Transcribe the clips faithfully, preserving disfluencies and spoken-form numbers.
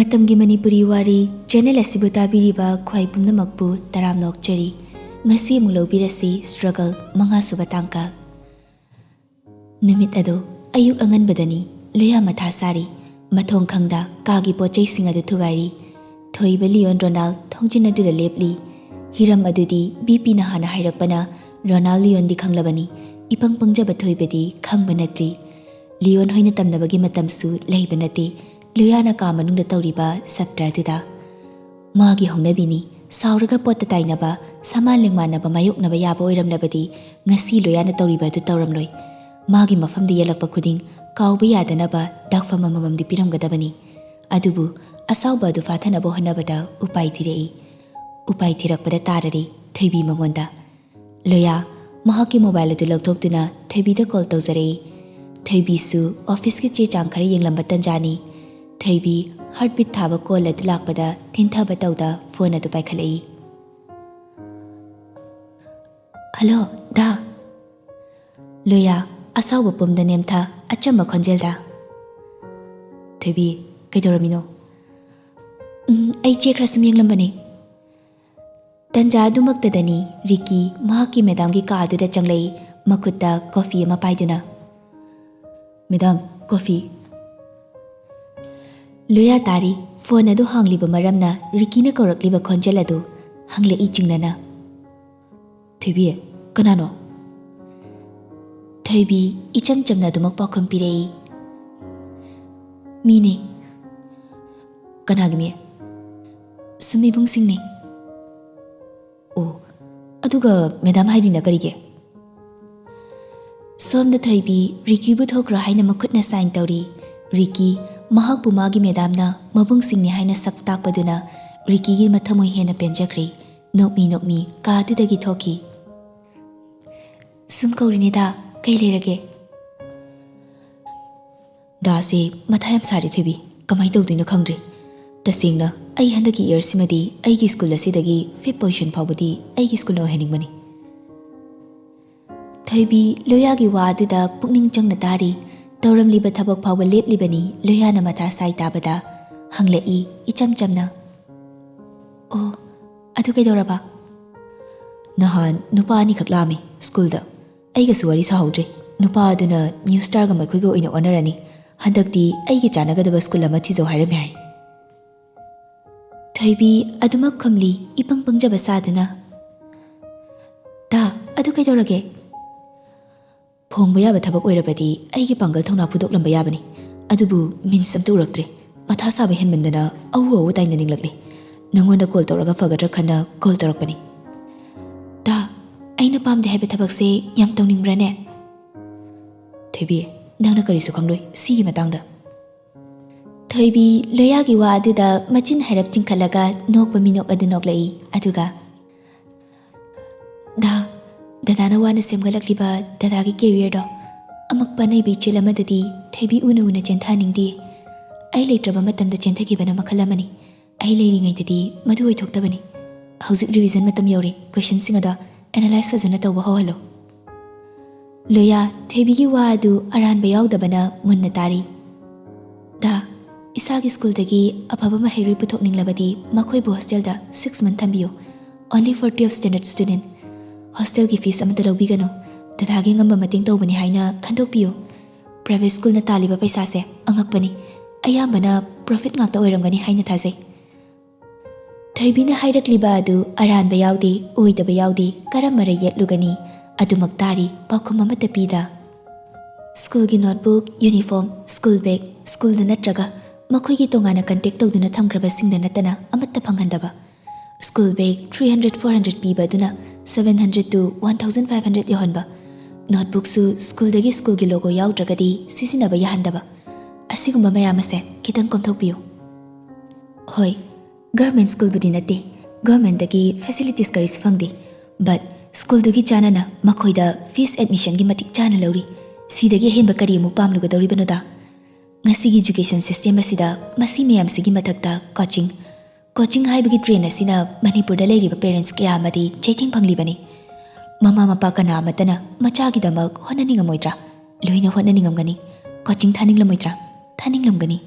ꯃꯇꯝꯒꯤ ꯃꯅꯤꯄꯨꯔꯤ ꯋꯥꯔꯤ ꯆꯦꯅꯦꯜ ꯑꯁꯤꯕꯨ ꯇꯥꯕꯤꯔꯤꯕ ꯈ꯭ꯋꯥꯏ ꯄꯨꯝꯅꯃꯛꯄꯨ ꯇꯔꯥꯝꯅ ꯑꯣꯛꯆꯔꯤ꯫ ꯉꯁꯤ ꯑꯃꯨꯛ ꯂꯧꯕꯤꯔꯁꯤ struggle ꯃꯉꯥ ꯁꯨꯕ ꯇꯥꯡꯀꯛ꯫ ꯅꯨꯃꯤꯠ ꯑꯗꯨ ꯑꯌꯨꯛ ꯑꯉꯟꯕꯗꯅꯤ꯫ ꯂꯣꯌꯥ ꯃꯊꯥ ꯁꯥꯔꯤ꯫ ꯃꯊꯣꯡ ꯈꯪꯗ ꯀꯥꯒꯤ ꯄꯣꯠ ꯆꯩꯁꯤꯡ ꯑꯗꯨ ꯊꯨꯒꯥꯏꯔꯤ꯫ ꯊꯣꯏꯕ ꯂꯤꯌꯣꯟ ꯔꯣꯅꯥꯜ ꯊꯣꯡꯖꯤꯟ ꯑꯗꯨꯗ ꯂꯦꯞꯂꯤ꯫ ꯍꯤꯔꯝ ꯑꯗꯨꯗꯤ ꯕꯤ ꯄꯤꯅ ꯍꯥꯟꯅ ꯍꯥꯏꯔꯛꯄꯅ ꯔꯣꯅꯥꯜ ꯂꯤꯌꯣꯟꯗꯤ ꯈꯪꯂꯕꯅꯤ꯫ ꯏꯄꯪ ꯄꯪꯖꯕ ꯊꯣꯏꯕꯗꯤ ꯈꯪꯕ ꯅꯠꯇ꯭ꯔꯤ꯫ ꯂꯤꯌꯣꯟ ꯍꯣꯏꯅ ꯇꯝꯅꯕꯒꯤ ꯃꯇꯝꯁꯨ ꯂꯩꯕ ꯅꯠꯇꯦ꯫ ꯂꯣꯌꯥꯅ ꯀꯥ ꯃꯅꯨꯡꯗ ꯇꯧꯔꯤꯕ ꯁꯞꯇ꯭ꯔ ꯑꯗꯨꯗ꯫ ꯃꯥꯒꯤ ꯍꯧꯅꯕꯤꯅꯤ꯫ ꯁꯥꯎꯔꯒ ꯄꯣꯠꯇ ꯇꯥꯏꯅꯕ, ꯁꯃꯥꯟ ꯂꯦꯡꯃꯥꯟꯅꯕ ꯃꯥꯌꯣꯛꯅꯕ ꯌꯥꯕ ꯑꯣꯏꯔꯝꯂꯕꯗꯤ ꯉꯁꯤ ꯂꯣꯌꯥꯅ ꯇꯧꯔꯤꯕ ꯑꯗꯨ ꯇꯧꯔꯝꯂꯣꯏ꯫ ꯃꯥꯒꯤ ꯃꯐꯝꯗ ꯌꯦꯜꯂꯛꯄ ꯈꯨꯗꯤꯡ ꯀꯥꯎꯕ ꯌꯥꯗꯅꯕ ꯗꯥꯛꯐꯝ ꯑꯃꯃꯝꯗꯤ ꯄꯤꯔꯝꯒꯗꯕꯅꯤ꯫ ꯑꯗꯨꯕꯨ ꯑꯁꯥꯎꯕ ꯑꯗꯨ ꯐꯥꯊꯅꯕ ꯍꯣꯠꯅꯕꯗ ꯎꯄꯥꯏ ꯊꯤꯔꯛꯏ꯫ ꯎꯄꯥꯏ ꯊꯤꯔꯛꯄꯗ ꯇꯥꯔꯔꯤ ꯊꯣꯏꯕꯤ ꯃꯉꯣꯟꯗ꯫ ꯂꯣꯌꯥ ꯃꯍꯥꯛꯀꯤ ꯃꯣꯕꯥꯏꯜ ꯑꯗꯨ ꯂꯧꯊꯣꯛꯇꯨꯅ ꯊꯣꯏꯕꯤꯗ ꯀꯣꯜ ꯇꯧꯖꯔꯛꯏ꯫ ꯊꯣꯏꯕꯤꯁꯨ ꯑꯣꯐꯤꯁꯀꯤ ꯆꯦ ꯆꯥꯡ ꯈꯔ ꯌꯦꯡꯂꯝꯕ ꯇꯟꯖꯥꯅꯤ꯫ ꯊꯣꯏꯕꯤ ꯍꯥꯔꯠꯕꯤꯠ ꯊꯥꯕ ꯀꯣꯜ ꯑꯗꯨ ꯂꯥꯛꯄꯗ ꯊꯤꯟꯊꯕ ꯇꯧꯗ ꯐꯣꯟ ꯑꯗꯨ ꯄꯥꯏꯈꯠꯂꯛꯏ꯫ "ꯍꯜꯂꯣ, ꯗꯥ?" ꯂꯣꯌꯥ ꯑꯁꯥꯎꯕ ꯄꯨꯝꯗ ꯅꯦꯝꯊ ꯑꯆꯝꯕ ꯈꯣꯟꯖꯦꯜꯗ, "ꯊꯣꯏꯕꯤ, ꯀꯩꯗꯧꯔꯝꯃꯤꯅꯣ?" "ꯎꯝ, ꯑꯩ ꯆꯦ ꯈꯔ ꯁꯨꯝ ꯌꯦꯡꯂꯝꯕꯅꯦ꯫" ꯇꯟꯖꯥ ꯑꯗꯨꯃꯛꯇꯗꯅꯤ ꯔꯤꯀꯤ ꯃꯍꯥꯛꯀꯤ ꯃꯦꯗꯥꯝꯒꯤ ꯀꯥ ꯑꯗꯨꯗ ꯆꯪꯂꯛꯏ, ꯃꯈꯨꯠꯇ ꯀꯣꯐꯤ ꯑꯃ ꯄꯥꯏꯗꯨꯅ꯫ "Madam, coffee." ꯂꯣꯌꯥ ꯇꯥꯔꯤ꯫ ꯐꯣꯟ ꯑꯗꯨ ꯍꯥꯡꯂꯤꯕ ꯃꯔꯝꯅ ꯔꯤꯀꯤꯅ ꯀꯧꯔꯛꯂꯤꯕ ꯈꯣꯟꯖꯦꯜ ꯑꯗꯨ ꯍꯪꯂꯛꯏ ꯆꯤꯡꯅꯅ꯫ "ꯊꯣꯏꯕꯤ, ꯀꯅꯥꯅꯣ?" ꯊꯣꯏꯕꯤ ꯏꯆꯝ ꯆꯝꯅ ꯑꯗꯨꯃꯛ ꯄꯥꯎꯈꯨꯝ ꯄꯤꯔꯛꯏ꯫ "ꯃꯤꯅꯦ꯫" "ꯀꯅꯥꯒꯤ ꯃꯤ?" "ꯁꯨꯝ ꯏꯕꯨꯡꯁꯤꯡꯅꯦ꯫" "ꯑꯣ, ꯑꯗꯨꯒ ꯃꯦꯗꯥꯝ ꯍꯥꯏꯔꯤꯅ ꯀꯔꯤꯒꯤ?" ꯁꯣꯝꯗ ꯊꯣꯏꯕꯤ ꯔꯤꯀꯤꯕꯨ ꯊꯣꯛꯈ꯭ꯔꯣ ꯍꯥꯏꯅ ꯃꯈꯨꯠꯅ ꯁꯥꯏꯟ ꯇꯧꯔꯤ꯫ ꯔꯤꯀꯤ ꯃꯍꯥꯛꯄꯨ ꯃꯥꯒꯤ ꯃꯦꯗꯥꯝꯅ ꯃꯕꯨꯡꯁꯤꯡꯅꯤ ꯍꯥꯏꯅ ꯁꯛ ꯇꯥꯛꯄꯗꯨꯅ ꯔꯤꯀꯤꯒꯤ ꯃꯊꯃꯣꯏ ꯍꯦꯟꯅ ꯄꯦꯟꯖꯈ꯭ꯔꯦ꯫ ꯅꯣꯛꯃꯤ ꯅꯣꯛꯃꯤ ꯀꯥ ꯑꯗꯨꯗꯒꯤ ꯊꯣꯛꯈꯤ꯫ "ꯁꯨꯝ ꯀꯧꯔꯤꯅꯦꯗ, ꯀꯩ ꯂꯩꯔꯒꯦ?" "ꯗꯥꯁꯦ ꯃꯊꯥ ꯌꯥꯝ ꯁꯥꯔꯦ ꯊꯣꯏꯕꯤ, ꯀꯃꯥꯏꯅ ꯇꯧꯗꯣꯏꯅꯣ ꯈꯪꯗ꯭ꯔꯦ꯫ ꯇꯁꯦꯡꯅ ꯑꯩ ꯍꯟꯗꯛꯀꯤ ꯏꯌꯔꯁꯤꯃꯗꯤ ꯑꯩꯒꯤ ꯁ꯭ꯀꯨꯜ ꯑꯁꯤꯗꯒꯤ ꯐꯤꯐ ꯄꯣꯖꯤꯁꯟ ꯐꯥꯎꯕꯗꯤ ꯑꯩꯒꯤ ꯁ꯭ꯀꯨꯜꯅ ꯑꯣꯏꯍꯟꯅꯤꯡꯕꯅꯤ꯫" ꯊꯣꯏꯕꯤ ꯂꯣꯌꯥꯒꯤ ꯋꯥ ꯑꯗꯨꯗ ꯄꯨꯛꯅꯤꯡ ꯆꯪꯅ ꯇꯥꯔꯤ꯫ ꯇꯧꯔꯝꯂꯤꯕ ꯊꯕꯛ ꯐꯥꯎꯕ ꯂꯦꯞꯂꯤꯕꯅꯤ ꯂꯣꯌꯥꯅ ꯃꯊꯥ ꯁꯥꯏ ꯇꯥꯕꯗ꯫ ꯍꯪꯂꯛꯏ ꯏꯆꯝ ꯆꯝꯅ꯫ "ꯑꯣ, ꯑꯗꯨ ꯀꯩꯗꯧꯔꯕ?" "ꯅꯍꯥꯟ ꯅꯨꯄꯥ ꯑꯅꯤꯈꯛ ꯂꯥꯛꯑꯝꯃꯤ ꯁ꯭ꯀꯨꯜꯗ꯫ ꯑꯩꯒꯁꯨ ꯋꯥꯔꯤ ꯁꯥꯍꯧꯗ꯭ꯔꯦ꯫ ꯅꯨꯄꯥ ꯑꯗꯨꯅ ꯅ꯭ꯌꯨ ꯁ꯭ꯇꯥꯔꯒ ꯃꯈꯣꯏꯒ ꯑꯣꯏꯅ ꯑꯣꯟꯅꯔꯅꯤ꯫ ꯍꯟꯗꯛꯇꯤ ꯑꯩꯒꯤ ꯆꯥꯟꯅꯒꯗꯕ ꯁ꯭ꯀꯨꯜ ꯑꯃ ꯊꯤꯖꯧ ꯍꯥꯏꯔꯝꯃꯤ ꯍꯥꯏ꯫" ꯊꯣꯏꯕꯤ ꯑꯗꯨꯃꯛ ꯈꯨꯝꯂꯤ, ꯏꯄꯪ ꯄꯪꯖꯕ ꯁꯥꯗꯨꯅ꯫ "ꯗꯥ, ꯑꯗꯨ ꯀꯩꯗꯧꯔꯒꯦ?" "ꯐꯣꯡꯕ ꯌꯥꯕ ꯊꯕꯛ ꯑꯣꯏꯔꯕꯗꯤ ꯑꯩꯒꯤ ꯄꯥꯡꯒꯜ ꯊꯧꯅꯥ ꯐꯨꯗꯣꯛꯂꯝꯕ ꯌꯥꯕꯅꯤ꯫ ꯑꯗꯨꯕꯨ ꯃꯤꯟꯁ ꯑꯝꯇ ꯎꯔꯛꯇ꯭ꯔꯦ꯫ ꯃꯊꯥ ꯁꯥꯕ ꯍꯦꯟꯃꯟꯗꯅ ꯑꯎ ꯑꯎ ꯇꯥꯏꯅꯅꯤꯡꯂꯛꯂꯦ꯫ ꯅꯪꯉꯣꯟꯗ ꯀꯣꯜ ꯇꯧꯔꯒ ꯐꯒꯗ꯭ꯔꯥ ꯈꯟꯅ ꯀꯣꯜ ꯇꯧꯔꯛꯄꯅꯤ꯫" "ꯗꯥ, ꯑꯩꯅ ꯄꯥꯝꯗꯦ ꯍꯥꯏꯕ ꯊꯕꯛꯁꯦ ꯌꯥꯝ ꯇꯧꯅꯤꯡꯕ꯭ꯔꯥꯅꯦ?" "ꯊꯣꯏꯕꯤ, ꯅꯪꯅ ꯀꯔꯤꯁꯨ ꯈꯪꯂꯣꯏ ꯁꯤꯒꯤ ꯃꯇꯥꯡꯗ꯫" ꯊꯣꯏꯕꯤ ꯂꯣꯌꯥꯒꯤ ꯋꯥ ꯑꯗꯨꯗ ꯃꯆꯤꯟ ꯍꯥꯏꯔꯞ ꯆꯤꯡꯈꯠꯂꯒ ꯅꯣꯛꯄ ꯃꯤꯅꯣꯛ ꯑꯗꯨ ꯅꯣꯛꯂꯛꯏ꯫ ꯑꯗꯨꯒ, "ꯗꯥ, ꯗꯗꯥꯅ ꯋꯥꯅ ꯁꯦꯝꯒꯠꯂꯛꯂꯤꯕ ꯗꯗꯥꯒꯤ ꯀꯦꯔꯤꯌꯔꯗꯣ ꯑꯃꯛꯄ ꯑꯅꯩꯕ ꯏꯆꯦꯜ ꯑꯃꯗꯗꯤ ꯊꯣꯏꯕꯤ ꯎꯅ ꯎꯅ ꯆꯦꯟꯊꯍꯟꯅꯤꯡꯗꯦ꯫ ꯑꯩ ꯂꯩꯇ꯭ꯔꯕ ꯃꯇꯝꯗ ꯆꯦꯟꯊꯈꯤꯕꯅ ꯃꯈꯜ ꯑꯃꯅꯤ꯫ ꯑꯩ ꯂꯩꯔꯤꯉꯩꯗꯗꯤ ꯃꯗꯨ ꯑꯣꯏꯊꯣꯛꯇꯕꯅꯤ꯫ ꯍꯧꯖꯤꯛ ꯔꯤꯚꯤꯖꯟ ꯃꯇꯝ ꯌꯧꯔꯦ꯫ ꯀꯣꯏꯁꯟꯁꯤꯡ ꯑꯗꯣ ꯑꯦꯅꯥꯂꯥꯏꯁ ꯐꯖꯅ ꯇꯧꯕ ꯍꯧꯍꯜꯂꯨ꯫" ꯂꯣꯌꯥ, ꯊꯣꯏꯕꯤꯒꯤ ꯋꯥ ꯑꯗꯨ ꯑꯔꯥꯟꯕ ꯌꯥꯎꯗꯕꯅ ꯃꯨꯟꯅ ꯇꯥꯔꯤ꯫ "ꯗꯥ, ꯏꯁꯥꯒꯤ ꯁ꯭ꯀꯨꯜꯗꯒꯤ ꯑꯐꯕ ꯃꯍꯩꯔꯣꯏ ꯄꯨꯊꯣꯛꯅꯤꯡꯂꯕꯗꯤ ꯃꯈꯣꯏꯕꯨ ꯍꯣꯁꯇꯦꯜꯗ ꯁꯤꯛꯁ ꯃꯟꯊ ꯊꯝꯕꯤꯌꯨ꯫ Only for twelve standard student꯫ ꯍꯣꯁꯇꯦꯜꯒꯤ ꯐꯤꯁ ꯑꯃꯠꯇ ꯂꯧꯕꯤꯒꯅꯨ꯫ ꯗꯗꯥꯒꯤ ꯑꯉꯝꯕ ꯃꯇꯦꯡ ꯇꯧꯕꯅꯤ ꯍꯥꯏꯅ ꯈꯟꯗꯣꯛꯄꯤꯌꯨ꯫ ꯄ꯭ꯔꯥꯏꯚꯦꯠ ꯁ꯭ꯀꯨꯜꯅ ꯇꯥꯜꯂꯤꯕ ꯄꯩꯁꯥꯁꯦ ꯑꯉꯛꯄꯅꯤ꯫ ꯑꯌꯥꯝꯕꯅ ꯄ꯭ꯔꯣꯐꯤꯠ ꯉꯥꯛꯇ ꯑꯣꯏꯔꯝꯒꯅꯤ ꯍꯥꯏꯅ ꯊꯥꯖꯩ꯫" ꯊꯣꯏꯕꯤꯅ ꯍꯥꯏꯔꯛꯂꯤꯕ ꯑꯗꯨ ꯑꯔꯥꯟꯕ ꯌꯥꯎꯗꯦ, ꯑꯣꯏꯗꯕ ꯌꯥꯎꯗꯦ, ꯀꯔꯝꯕꯔ ꯌꯦꯠꯂꯨꯒꯅꯤ? ꯑꯗꯨꯃꯛ ꯇꯥꯔꯤ, ꯄꯥꯎꯈꯨꯝ ꯑꯃꯠꯇ ꯄꯤꯗ꯫ ꯁ꯭ꯀꯨꯜꯒꯤ ꯅꯣꯠꯕꯨꯛ, ꯌꯨꯅꯤꯐꯣꯔꯝ, ꯁ꯭ꯀꯨꯜ ꯕꯦꯒ, ꯁ꯭ꯀꯨꯜꯗ ꯅꯠꯇ꯭ꯔꯒ ꯃꯈꯣꯏꯒꯤ ꯇꯣꯉꯥꯟꯅ ꯀꯟꯇꯦꯛ ꯇꯧꯗꯨꯅ ꯊꯝꯈ꯭ꯔꯕꯁꯤꯡꯗ ꯅꯠꯇꯅ ꯑꯃꯠꯇ ꯐꯪꯍꯟꯗꯕ꯫ School bag three hundred, four hundred ꯄꯤꯕ ꯑꯗꯨꯅ seven hundred to one thousand five hundred ꯌꯧꯍꯟꯕ꯫ ꯅꯣꯠꯕꯨꯛꯁꯨ ꯁ꯭ꯀꯨꯜꯗꯒꯤ ꯁ꯭ꯀꯨꯜꯒꯤ ꯂꯣꯒꯣ ꯌꯥꯎꯗ꯭ꯔꯒꯗꯤ ꯁꯤꯖꯤꯟꯅꯕ ꯌꯥꯍꯟꯗꯕ꯫ ꯑꯁꯤꯒꯨꯝꯕ ꯃꯌꯥꯝ ꯑꯁꯦ ꯈꯤꯇꯪ ꯀꯣꯝꯊꯣꯛꯄꯤꯌꯨ꯫ ꯍꯣꯏ, ꯒꯚꯔꯟꯃꯦꯟꯠ ꯁ꯭ꯀꯨꯜꯕꯨꯗꯤ ꯅꯠꯇꯦ, ꯒꯚꯔꯟꯃꯦꯟꯠꯇꯒꯤ ꯐꯦꯁꯤꯂꯤꯇꯤꯁ ꯀꯔꯤꯁꯨ ꯐꯪꯗꯦ, ꯕꯠ ꯁ꯭ꯀꯨꯜꯗꯨꯒꯤ ꯆꯥꯟꯅꯅ ꯃꯈꯣꯏꯗ ꯐꯤꯁ ꯑꯦꯗꯃꯤꯁꯟꯒꯤ ꯃꯇꯤꯛ ꯆꯥꯅ ꯂꯧꯔꯤ꯫ ꯁꯤꯗꯒꯤ ꯑꯍꯦꯟꯕ ꯀꯔꯤ ꯑꯃꯨꯛ ꯄꯥꯝꯂꯨꯒꯗꯧꯔꯤꯕꯅꯣꯗ? ꯉꯁꯤꯒꯤ ꯏꯖꯨꯀꯦꯁꯟ ꯁꯤꯁꯇꯦꯝ ꯑꯁꯤꯗ ꯃꯁꯤ ꯃꯌꯥꯝꯁꯤꯒꯤ ꯃꯊꯛꯇ ꯀꯣꯆꯤꯡ, ꯀꯣꯆꯤꯡ ꯍꯥꯏꯕꯒꯤ ꯇ꯭ꯔꯦꯟ ꯑꯁꯤꯅ ꯃꯅꯤꯄꯨꯔꯗ ꯂꯩꯔꯤꯕ ꯄꯦꯔꯦꯟꯠꯁ ꯀꯌꯥ ꯑꯃꯗꯤ ꯆꯩꯊꯦꯡ ꯐꯪꯂꯤꯕꯅꯤ꯫ ꯃꯃꯥ ꯃꯄꯥ ꯀꯅꯥ ꯑꯃꯠꯇꯅ ꯃꯆꯥꯒꯤꯗꯃꯛ ꯍꯣꯠꯅꯅꯤꯡꯉꯝꯃꯣꯏꯗ꯭ꯔꯥ? ꯂꯣꯏꯅ ꯍꯣꯠꯅꯅꯤꯡꯉꯝꯒꯅꯤ꯫ ꯀꯣꯆꯤꯡ ꯊꯥꯅꯤꯡꯂꯝꯃꯣꯏꯗ꯭ꯔꯥ? ꯊꯥꯅꯤꯡꯂꯝꯒꯅꯤ꯫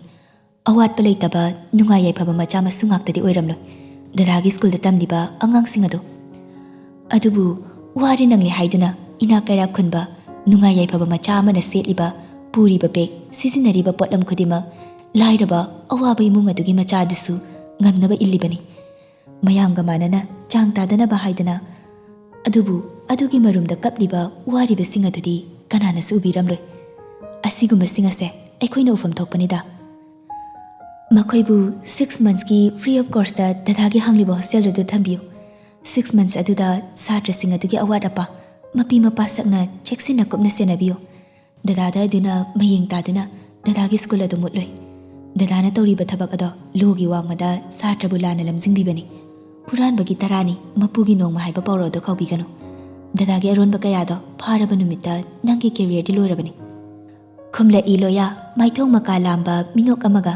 ꯑꯋꯥꯠꯄ ꯂꯩꯇꯕ, ꯅꯨꯡꯉꯥꯏ ꯌꯥꯏꯐꯕ ꯃꯆꯥ ꯃꯁꯨ ꯉꯥꯛꯇꯗꯤ ꯑꯣꯏꯔꯝꯂꯣꯏ ꯗꯗꯥꯒꯤ ꯁ꯭ꯀꯨꯜꯗ ꯇꯝꯂꯤꯕ ꯑꯉꯥꯡꯁꯤꯡ ꯑꯗꯣ꯫ ꯑꯗꯨꯕꯨ ꯋꯥꯔꯦ ꯅꯪꯂꯦ ꯍꯥꯏꯗꯨꯅ ꯏꯅꯥꯛ ꯀꯩꯔꯥꯛ ꯈꯨꯟꯕ, ꯅꯨꯡꯉꯥꯏ ꯌꯥꯏꯐꯕ ꯃꯆꯥ ꯑꯃꯅ ꯁꯦꯠꯂꯤꯕ, ꯄꯨꯔꯤꯕ ꯕꯦꯒ, ꯁꯤꯖꯤꯟꯅꯔꯤꯕ ꯄꯣꯠꯂꯝ ꯈꯨꯗꯤꯡꯃꯛ ꯂꯥꯏꯔꯕ ꯑꯋꯥꯕ ꯏꯃꯨꯡ ꯑꯗꯨꯒꯤ ꯃꯆꯥ ꯑꯗꯨꯁꯨ ꯉꯝꯅꯕ ꯏꯜꯂꯤꯕꯅꯤ꯫ ꯃꯌꯥꯝꯒ ꯃꯥꯟꯅꯅ ꯆꯥꯡ ꯇꯥꯗꯅꯕ ꯍꯥꯏꯗꯅ꯫ ꯑꯗꯨꯕꯨ ꯑꯗꯨꯒꯤ ꯃꯔꯨꯝꯗ ꯀꯞꯂꯤꯕ ꯋꯥꯔꯤꯕꯁꯤꯡ ꯑꯗꯨꯗꯤ ꯀꯅꯥꯅꯁꯨ ꯎꯕꯤꯔꯝꯂꯣꯏ꯫ ꯑꯁꯤꯒꯨꯝꯕꯁꯤꯡ ꯑꯁꯦ ꯑꯩꯈꯣꯏꯅ ꯎꯐꯝ ꯊꯣꯛꯄꯅꯤꯗ꯫ ꯃꯈꯣꯏꯕꯨ six months ꯀꯤ free of cost ꯇ ꯗꯗꯥꯒꯤ ꯍꯥꯡꯂꯤꯕ hostel ꯑꯗꯨ ꯊꯝꯕꯤꯌꯨ꯫ Six months ꯑꯗꯨꯗ ꯁꯥꯇ꯭ꯔꯁꯤꯡ ꯑꯗꯨꯒꯤ ꯑꯋꯥꯠ ꯑꯄꯥ ꯃꯄꯤ ꯃꯄꯥ ꯁꯛꯅ ꯆꯦꯛꯁꯤꯟꯅ ꯀꯨꯞꯅ ꯁꯦꯟꯅꯕꯤꯌꯨ꯫ ꯗꯗꯥꯗ ꯑꯗꯨꯅ ꯃꯌꯦꯡ ꯇꯥꯗꯨꯅ ꯗꯗꯥꯒꯤ ꯁ꯭ꯀꯨꯜ ꯑꯗꯨ ꯃꯨꯠꯂꯣꯏ꯫ ꯗꯗꯥꯅ ꯇꯧꯔꯤꯕ ꯊꯕꯛ ꯑꯗꯣ ꯂꯣꯒꯤ ꯋꯥꯡꯃꯗ ꯁꯥꯇ꯭ꯔꯕꯨ ꯂꯥꯟꯅ ꯂꯝꯖꯤꯡꯕꯤꯕꯅꯤ꯫ ꯍꯨꯔꯥꯟꯕꯒꯤ ꯇꯔꯥꯅꯤ, ꯃꯄꯨꯒꯤ ꯅꯣꯡꯃ ꯍꯥꯏꯕ ꯄꯥꯎꯔꯧꯗꯣ ꯀꯥꯎꯕꯤꯒꯅꯨ꯫ ꯗꯗꯥꯒꯤ ꯑꯔꯣꯟꯕ ꯀꯌꯥꯗꯣ ꯐꯥꯔꯕ ꯅꯨꯃꯤꯠꯇ ꯅꯪꯒꯤ career ꯗꯤ ꯂꯣꯏꯔꯕꯅꯤ꯫ ꯈꯨꯝꯂꯛꯏ ꯂꯣꯌꯥ, ꯃꯥꯏꯊꯣꯡ ꯃꯀꯥ ꯂꯥꯝꯕ ꯃꯤꯅꯣꯛ ꯑꯃꯒ꯫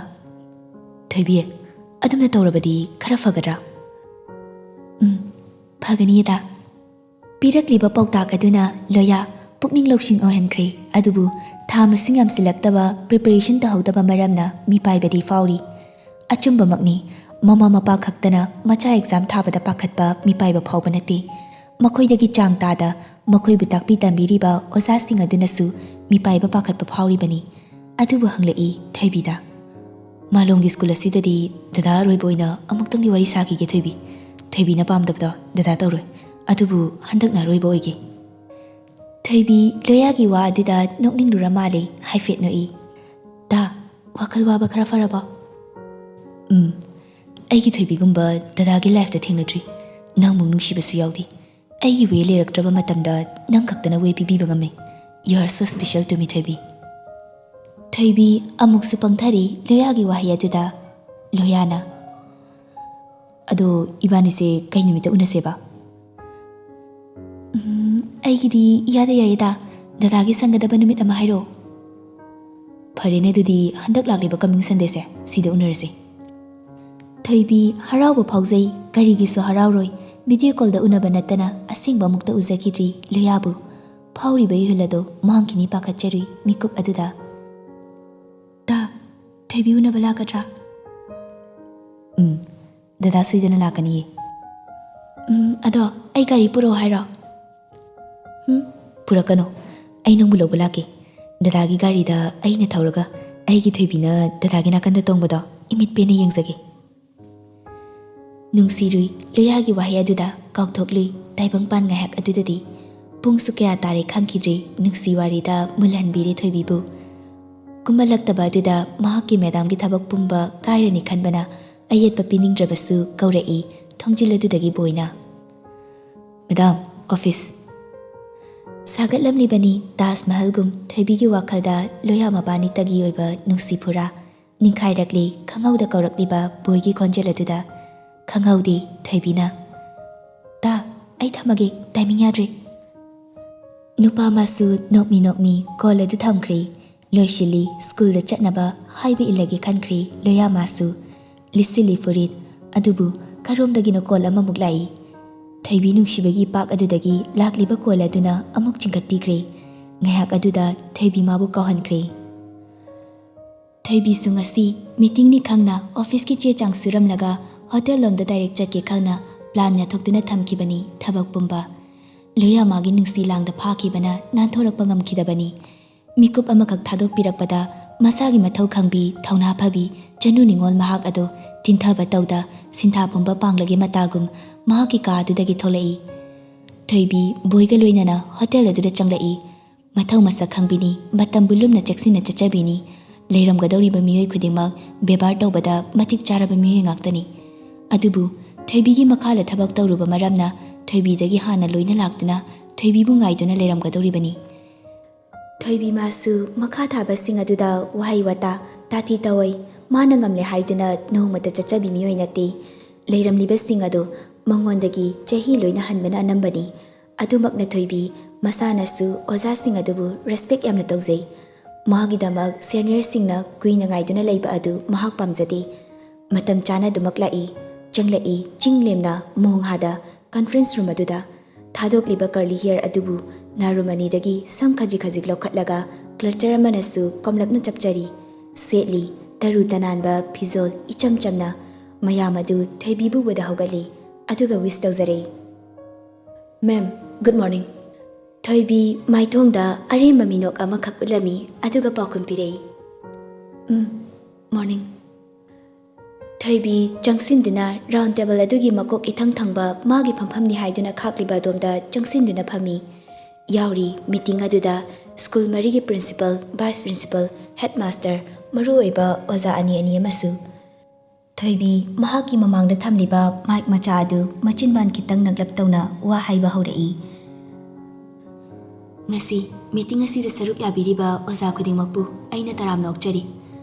ꯊꯣꯏꯕꯤ, ꯑꯗꯨꯝꯅ ꯇꯧꯔꯕꯗꯤ ꯈꯔ ꯐꯒꯗ꯭ꯔꯥ? ꯎꯝ, ꯐꯒꯅꯤ ꯑꯗꯥ꯫ ꯄꯤꯔꯛꯂꯤꯕ ꯄꯥꯎꯇꯥꯛ ꯑꯗꯨꯅ ꯂꯣꯌꯥ ꯄꯨꯛꯅꯤꯡ ꯂꯧꯁꯤꯡ ꯑꯣꯏꯍꯟꯈ꯭ꯔꯦ꯫ ꯑꯗꯨꯕꯨ ꯊꯥ ꯃꯁꯤꯡ ꯌꯥꯝꯁꯤꯜꯂꯛꯇꯕ, preparation ꯇꯧꯍꯧꯗꯕ ꯃꯔꯝꯅ ꯃꯤꯄꯥꯏꯕꯗꯤ ꯐꯥꯎꯔꯤ꯫ ꯑꯆꯨꯝꯕꯃꯛꯅꯤ, ꯃꯃꯥ ꯃꯄꯥ ꯈꯛꯇꯅ ꯃꯆꯥ exam ꯊꯥꯕꯗ ꯄꯥꯈꯠꯄ ꯃꯤꯄꯥꯏꯕ ꯐꯥꯎꯕ ꯅꯠꯇꯦ꯫ ꯃꯈꯣꯏꯗꯒꯤ ꯆꯥꯡ ꯇꯥꯗ ꯃꯈꯣꯏꯕꯨ ꯇꯥꯛꯄꯤ ꯇꯝꯕꯤꯔꯤꯕ ꯑꯣꯖꯥꯁꯤꯡ ꯑꯗꯨꯅꯁꯨ ꯃꯤꯄꯥꯏꯕ ꯄꯥꯈꯠꯄ ꯐꯥꯎꯔꯤꯕꯅꯤ꯫ ꯑꯗꯨꯕꯨ ꯍꯪꯂꯛꯏ ꯊꯣꯏꯕꯤꯗ꯫ ꯃꯥꯂꯣꯝꯒꯤ ꯁ꯭ꯀꯨꯜ ꯑꯁꯤꯗꯗꯤ ꯗꯗꯥ ꯑꯔꯣꯏꯕ ꯑꯣꯏꯅ ꯑꯃꯨꯛꯇꯪꯗꯤ ꯋꯥꯔꯤ ꯁꯥꯈꯤꯒꯦ ꯊꯣꯏꯕꯤ꯫ ꯊꯣꯏꯕꯤꯅ ꯄꯥꯝꯗꯕꯗꯣ ꯗꯗꯥ ꯇꯧꯔꯣꯏ꯫ ꯑꯗꯨꯕꯨ ꯍꯟꯗꯛꯅ ꯑꯔꯣꯏꯕ ꯑꯣꯏꯒꯦ꯫ ꯊꯣꯏꯕꯤ ꯂꯣꯌꯥꯒꯤ ꯋꯥ ꯑꯗꯨꯗ ꯅꯣꯛꯅꯤꯡꯂꯨꯔ ꯃꯥꯜꯂꯦ, ꯍꯥꯏꯐꯦꯠ ꯅꯣꯛꯏ꯫ ꯗꯥ, ꯋꯥꯈꯜ ꯋꯥꯕ ꯈꯔ ꯐꯔꯕꯣ? ꯎꯝ, ꯑꯩꯒꯤ ꯊꯣꯏꯕꯤꯒꯨꯝꯕ ꯗꯗꯥꯒꯤ life ꯇ ꯊꯦꯡꯅꯗ꯭ꯔꯤ꯫ ꯅꯪꯃꯨꯛ ꯅꯨꯡꯁꯤꯕꯁꯨ ꯌꯥꯎꯗꯦ꯫ ꯑꯩꯒꯤ way ꯂꯩꯔꯛꯇ꯭ꯔꯕ ꯃꯇꯝꯗ ꯅꯪ ꯈꯛꯇꯅ way ꯄꯤꯕꯤꯕ ꯉꯝꯃꯤ꯫ You are so special to me, ꯊꯣꯏꯕꯤ꯫ ꯊꯣꯏꯕꯤ ꯑꯃꯨꯛꯁꯨ ꯄꯪꯊꯔꯤ ꯂꯣꯌꯥꯒꯤ ꯋꯥꯍꯩ ꯑꯗꯨꯗ꯫ ꯂꯣꯌꯥꯅ, "ꯑꯗꯣ ꯏꯕꯥꯅꯤꯁꯦ ꯀꯩ ꯅꯨꯃꯤꯠꯇ ꯎꯅꯁꯦꯕ?" "ꯎꯝ, ꯑꯩꯒꯤꯗꯤ ꯏꯌꯥꯗ ꯌꯥꯏꯌꯦꯗ꯫ ꯗꯗꯥꯒꯤ ꯁꯪꯒꯗꯕ ꯅꯨꯃꯤꯠ ꯑꯃ ꯍꯥꯏꯔꯛꯑꯣ꯫" "ꯐꯔꯦꯅꯦ, ꯑꯗꯨꯗꯤ ꯍꯟꯗꯛ ꯂꯥꯛꯂꯤꯕ coming Sunday ꯁꯦ ꯁꯤꯗ ꯎꯅꯔꯁꯦ꯫" ꯊꯣꯏꯕꯤ ꯍꯔꯥꯎꯕ ꯐꯥꯎꯖꯩ, ꯀꯔꯤꯒꯤꯁꯨ ꯍꯔꯥꯎꯔꯣꯏ꯫ Video call ꯗ ꯎꯅꯕ ꯅꯠꯇꯅ ꯑꯁꯦꯡꯕ ꯑꯃꯨꯛꯇ ꯎꯖꯈꯤꯗ꯭ꯔꯤ ꯂꯣꯌꯥꯕꯨ꯫ ꯐꯥꯎꯔꯤꯕ ꯏꯍꯨꯜ ꯑꯗꯨ ꯃꯥꯡꯈꯤꯅꯤ ꯄꯥꯈꯠꯆꯔꯨꯏ ꯃꯤꯀꯨꯞ ꯑꯗꯨꯗ꯫ "ꯗꯥ, ꯊꯣꯏꯕꯤ ꯎꯅꯕ ꯂꯥꯛꯀꯗ꯭ꯔꯥ? ꯎꯝ, ꯗꯗꯥ ꯁꯣꯏꯗꯅ ꯂꯥꯛꯀꯅꯤꯌꯦ꯫ ꯎꯝ, ꯑꯗꯣ ꯑꯩ ꯒꯥꯔꯤ ꯄꯨꯔꯛꯑꯣ ꯍꯥꯏꯔꯣ? ꯎꯝ, ꯄꯨꯔꯛꯀꯅꯨ꯫ ꯑꯩ ꯅꯪꯕꯨ ꯂꯧꯕ ꯂꯥꯛꯀꯦ꯫ ꯗꯗꯥꯒꯤ ꯒꯥꯔꯤꯗ ꯑꯩꯅ ꯊꯧꯔꯒ ꯑꯩꯒꯤ ꯊꯣꯏꯕꯤꯅ ꯗꯗꯥꯒꯤ ꯅꯥꯀꯟꯗ ꯇꯣꯡꯕꯗꯣ ꯏꯃꯤꯠ ꯄꯦꯟꯅ ꯌꯦꯡꯖꯒꯦ꯫ ꯅꯨꯡꯁꯤꯔꯨꯏ ꯂꯣꯌꯥꯒꯤ ꯋꯥꯍꯩ ꯑꯗꯨꯗ ꯀꯥꯎꯊꯣꯛꯂꯨꯏ ꯇꯥꯏꯕꯪꯄꯥꯟ ꯉꯥꯏꯍꯥꯛ ꯑꯗꯨꯗꯗꯤ꯫ ꯄꯨꯡꯁꯨ ꯀꯌꯥ ꯇꯥꯔꯦ ꯈꯪꯈꯤꯗ꯭ꯔꯦ, ꯅꯨꯡꯁꯤ ꯋꯥꯔꯤꯗ ꯃꯨꯜꯍꯟꯕꯤꯔꯦ ꯊꯣꯏꯕꯤꯕꯨ꯫ ꯀꯨꯝꯍꯜꯂꯛꯇꯕ ꯑꯗꯨꯗ ꯃꯍꯥꯛꯀꯤ ꯃꯦꯗꯥꯝꯒꯤ ꯊꯕꯛ ꯄꯨꯝꯕ ꯀꯥꯏꯔꯅꯤ ꯈꯟꯕꯅ ꯑꯌꯦꯠꯄ ꯄꯤꯅꯤꯡꯗ꯭ꯔꯕꯁꯨ ꯀꯧꯔꯛꯏ ꯊꯣꯡꯖꯤꯜ ꯑꯗꯨꯗꯒꯤ ꯕꯣꯏꯅ꯫ "Madam, office." ꯁꯥꯒꯠꯂꯝꯂꯤꯕꯅꯤ ꯇꯥꯖ ꯃꯍꯜꯒꯨꯝ ꯊꯣꯏꯕꯤꯒꯤ ꯋꯥꯈꯜꯗ ꯂꯣꯌꯥ ꯃꯕꯥꯅꯤꯇꯒꯤ ꯑꯣꯏꯕ ꯅꯨꯡꯁꯤ ꯐꯨꯔꯥ꯫ ꯅꯤꯡꯈꯥꯏꯔꯛꯂꯤ ꯈꯪꯍꯧꯗ ꯀꯧꯔꯛꯂꯤꯕ ꯕꯣꯏꯒꯤ ꯈꯣꯟꯖꯦꯜ ꯑꯗꯨꯗ꯫ ꯈꯪꯍꯧꯗꯦ ꯊꯣꯏꯕꯤꯅ꯫ "ꯇꯥ, ꯑꯩ ꯊꯝꯃꯒꯦ, ꯇꯥꯏꯃꯤꯡ ꯌꯥꯗ꯭ꯔꯦ꯫" ꯅꯨꯄꯥ ꯃꯥꯁꯨ ꯅꯣꯛꯃꯤ ꯅꯣꯛꯃꯤ ꯀꯣꯜ ꯑꯗꯨ ꯊꯝꯈ꯭ꯔꯦ꯫ ꯂꯣꯏꯁꯤꯜꯂꯤ, ꯁ꯭ꯀꯨꯜꯗ ꯆꯠꯅꯕ ꯍꯥꯏꯕ ꯏꯜꯂꯒꯦ ꯈꯟꯈ꯭ꯔꯦ ꯂꯣꯌꯥ ꯃꯥꯁꯨ꯫ ꯂꯤꯠꯁꯤꯜꯂꯤ ꯐꯨꯔꯤꯠ꯫ ꯑꯗꯨꯕꯨ ꯀꯔꯣꯝꯗꯒꯤꯅꯣ ꯀꯣꯜ ꯑꯃꯃꯨꯛ ꯂꯥꯛꯏ꯫ ꯊꯣꯏꯕꯤ ꯅꯨꯡꯁꯤꯕꯒꯤ ꯄꯥꯛ ꯑꯗꯨꯗꯒꯤ ꯂꯥꯛꯂꯤꯕ ꯀꯣꯜ ꯑꯗꯨꯅ ꯑꯃꯨꯛ ꯆꯤꯡꯈꯠꯄꯤꯈ꯭ꯔꯦ꯫ ꯉꯥꯏꯍꯥꯛ ꯑꯗꯨꯗ ꯊꯣꯏꯕꯤ ꯃꯥꯕꯨ ꯀꯥꯎꯍꯟꯈ꯭ꯔꯦ꯫ ꯊꯣꯏꯕꯤꯁꯨ ꯉꯁꯤ ꯃꯤꯇꯤꯡꯅꯤ ꯈꯪꯅ ꯑꯣꯐꯤꯁꯀꯤ ꯆꯦ ꯆꯥꯡ ꯁꯨꯔꯝꯂꯒ ꯍꯣꯇꯦꯜ ꯂꯣꯝꯗ ꯗꯥꯏꯔꯦꯛ ꯆꯠꯀꯦ ꯈꯪꯅ ꯄ꯭ꯂꯥꯟ ꯌꯥꯊꯣꯛꯇꯨꯅ ꯊꯝꯈꯤꯕꯅꯤ ꯊꯕꯛ ꯄꯨꯝꯕ꯫ ꯂꯣꯌꯥ ꯃꯥꯒꯤ ꯅꯨꯡꯁꯤ ꯂꯥꯡꯗ ꯐꯥꯈꯤꯕꯅ ꯅꯥꯟꯊꯣꯔꯛꯄ ꯉꯝꯈꯤꯗꯕꯅꯤ꯫ ꯃꯤꯀꯨꯞ ꯑꯃꯈꯛ ꯊꯥꯗꯣꯛꯄꯤꯔꯛꯄꯗ ꯃꯁꯥꯒꯤ ꯃꯊꯧ ꯈꯪꯕꯤ ꯊꯧꯅꯥ ꯐꯕꯤ ꯆꯅꯨ ꯅꯤꯉꯣꯜ ꯃꯍꯥꯛ ꯑꯗꯨ ꯇꯤꯟꯊꯕ ꯇꯧꯗ ꯁꯤꯟꯊꯥ ꯄꯨꯝꯕ ꯄꯥꯡꯂꯒꯤ ꯃꯇꯥꯒꯨꯝ ꯃꯍꯥꯛꯀꯤ ꯀꯥ ꯑꯗꯨꯗꯒꯤ ꯊꯣꯛꯂꯛꯏ꯫ ꯊꯣꯏꯕꯤ ꯕꯣꯏꯒ ꯂꯣꯏꯅꯅ ꯍꯣꯇꯦꯜ ꯑꯗꯨꯗ ꯆꯪꯂꯛꯏ꯫ ꯃꯊꯧ ꯃꯁꯛ ꯈꯪꯕꯤꯅꯤ, ꯃꯇꯝꯕꯨ ꯂꯨꯝꯅ ꯆꯦꯛꯁꯤꯟꯅ ꯆꯠꯆꯕꯤꯅꯤ꯫ ꯂꯩꯔꯝꯒꯗꯧꯔꯤꯕ ꯃꯤꯑꯣꯏ ꯈꯨꯗꯤꯡꯃꯛ ꯕꯦꯕꯥꯔ ꯇꯧꯕꯗ ꯃꯇꯤꯛ ꯆꯥꯔꯕ ꯃꯤꯑꯣꯏ ꯉꯥꯛꯇꯅꯤ꯫ ꯑꯗꯨꯕꯨ ꯊꯣꯏꯕꯤꯒꯤ ꯃꯈꯥꯗ ꯊꯕꯛ ꯇꯧꯔꯨꯕ ꯃꯔꯝꯅ ꯊꯣꯏꯕꯤꯗꯒꯤ ꯍꯥꯟꯅ ꯂꯣꯏꯅ ꯂꯥꯛꯇꯨꯅ ꯊꯣꯏꯕꯤꯕꯨ ꯉꯥꯏꯗꯨꯅ ꯂꯩꯔꯝꯒꯗꯧꯔꯤꯕꯅꯤ꯫ ꯊꯣꯏꯕꯤ ꯃꯥꯁꯨ ꯃꯈꯥ ꯊꯥꯕꯁꯤꯡ ꯑꯗꯨꯗ ꯋꯥꯍꯩ ꯋꯥꯇꯥ ꯇꯥꯊꯤ ꯇꯧꯏ꯫ ꯃꯥꯅ ꯉꯝꯂꯦ ꯍꯥꯏꯗꯨꯅ ꯅꯣꯡꯃꯇ ꯆꯠꯆꯕꯤ ꯃꯤꯑꯣꯏ ꯅꯠꯇꯦ꯫ ꯂꯩꯔꯝꯂꯤꯕꯁꯤꯡ ꯑꯗꯨ ꯃꯉꯣꯟꯗꯒꯤ ꯆꯍꯤ ꯂꯣꯏꯅ ꯍꯟꯕꯅ ꯑꯅꯝꯕꯅꯤ꯫ ꯑꯗꯨꯃꯛꯅ ꯊꯣꯏꯕꯤ ꯃꯁꯥꯅꯁꯨ ꯑꯣꯖꯥꯁꯤꯡ ꯑꯗꯨꯕꯨ ꯔꯦꯁꯄꯦꯛ ꯌꯥꯝꯅ ꯇꯧꯖꯩ꯫ ꯃꯥꯒꯤꯗꯃꯛ ꯁꯦꯅꯤꯌꯔꯁꯤꯡꯅ ꯀꯨꯏꯅ ꯉꯥꯏꯗꯨꯅ ꯂꯩꯕ ꯑꯗꯨ ꯃꯍꯥꯛ ꯄꯥꯝꯖꯗꯦ꯫ ꯃꯇꯝ ꯆꯥꯅ ꯑꯗꯨꯃꯛ ꯂꯥꯛꯏ, ꯆꯪꯂꯛꯏ, ꯆꯤꯡ ꯂꯦꯝꯅ ꯃꯣꯡꯍꯥꯗ ꯀꯟꯐꯔꯦꯟꯁ ꯔꯨꯝ ꯑꯗꯨꯗ꯫ ꯊꯥꯗꯣꯛꯂꯤꯕ ꯀꯔꯂꯤ ꯍꯤꯌꯔ ꯑꯗꯨꯕꯨ ꯅꯥꯔꯨꯃꯅꯤꯗꯒꯤ ꯁꯝ ꯈꯖꯤꯛ ꯈꯖꯤꯛ ꯂꯧꯈꯠꯂꯒ ꯀ꯭ꯂꯆꯔ ꯑꯃꯅꯁꯨ ꯀꯣꯝꯂꯞꯅ ꯆꯞꯆꯔꯤ꯫ ꯁꯦꯠꯂꯤ, ꯇꯔꯨ ꯇꯅꯥꯟꯕ ꯐꯤꯖꯣꯜ ꯏꯆꯝ ꯆꯝꯅ ꯃꯌꯥꯝ ꯑꯗꯨ ꯊꯣꯏꯕꯤꯕꯨ ꯎꯕꯗ ꯍꯧꯒꯠꯂꯤ, ꯑꯗꯨꯒ wish ꯇꯧꯖꯔꯛꯏ꯫ "Ma'am, good morning." ꯊꯣꯏꯕꯤ ꯃꯥꯏꯊꯣꯡꯗ ꯑꯔꯦꯝꯕ ꯃꯤꯅꯣꯛ ꯑꯃꯈꯛ ꯎꯠꯂꯝꯃꯤ, ꯑꯗꯨꯒ ꯄꯥꯎꯈꯨꯝ ꯄꯤꯔꯛꯏ, "ꯎꯝ, morning." ꯊꯣꯏꯕꯤ ꯆꯪꯁꯤꯟꯗꯨꯅ round table ꯑꯗꯨꯒꯤ ꯃꯀꯣꯛ ꯏꯊꯪ ꯊꯪꯕ ꯃꯥꯒꯤ ꯐꯝꯐꯝꯅꯤ ꯍꯥꯏꯗꯨꯅ ꯈꯥꯛꯂꯤꯕ ꯑꯗꯣꯝꯗ ꯆꯪꯁꯤꯟꯗꯨꯅ ꯐꯝꯃꯤ꯫ ꯌꯥꯎꯔꯤ meeting ꯑꯗꯨꯗ ꯁ꯭ꯀꯨꯜ ꯃꯔꯤꯒꯤ principal, vice principal, headmaster, ꯃꯔꯨꯑꯣꯏꯕ ꯑꯣꯖꯥ ꯑꯅꯤ ꯑꯅꯤ ꯑꯃꯁꯨ꯫ ꯊꯣꯏꯕꯤ ꯃꯍꯥꯛꯀꯤ ꯃꯃꯥꯡꯗ ꯊꯝꯂꯤꯕ mic ꯃꯆꯥ ꯑꯗꯨ ꯃꯆꯤꯟꯕꯥꯟ ꯈꯤꯇꯪ ꯅꯛꯂꯞ ꯇꯧꯅ ꯋꯥ ꯍꯥꯏꯕ ꯍꯧꯔꯛꯏ꯫ "ꯉꯁꯤ meeting ꯑꯁꯤꯗ ꯁꯔꯨꯛ ꯌꯥꯕꯤꯔꯤꯕ ꯑꯣꯖꯥ ꯈꯨꯗꯤꯡꯃꯛꯄꯨ ꯑꯩꯅ ꯇꯔꯥꯝꯅ ꯑꯣꯛꯆꯔꯤ꯫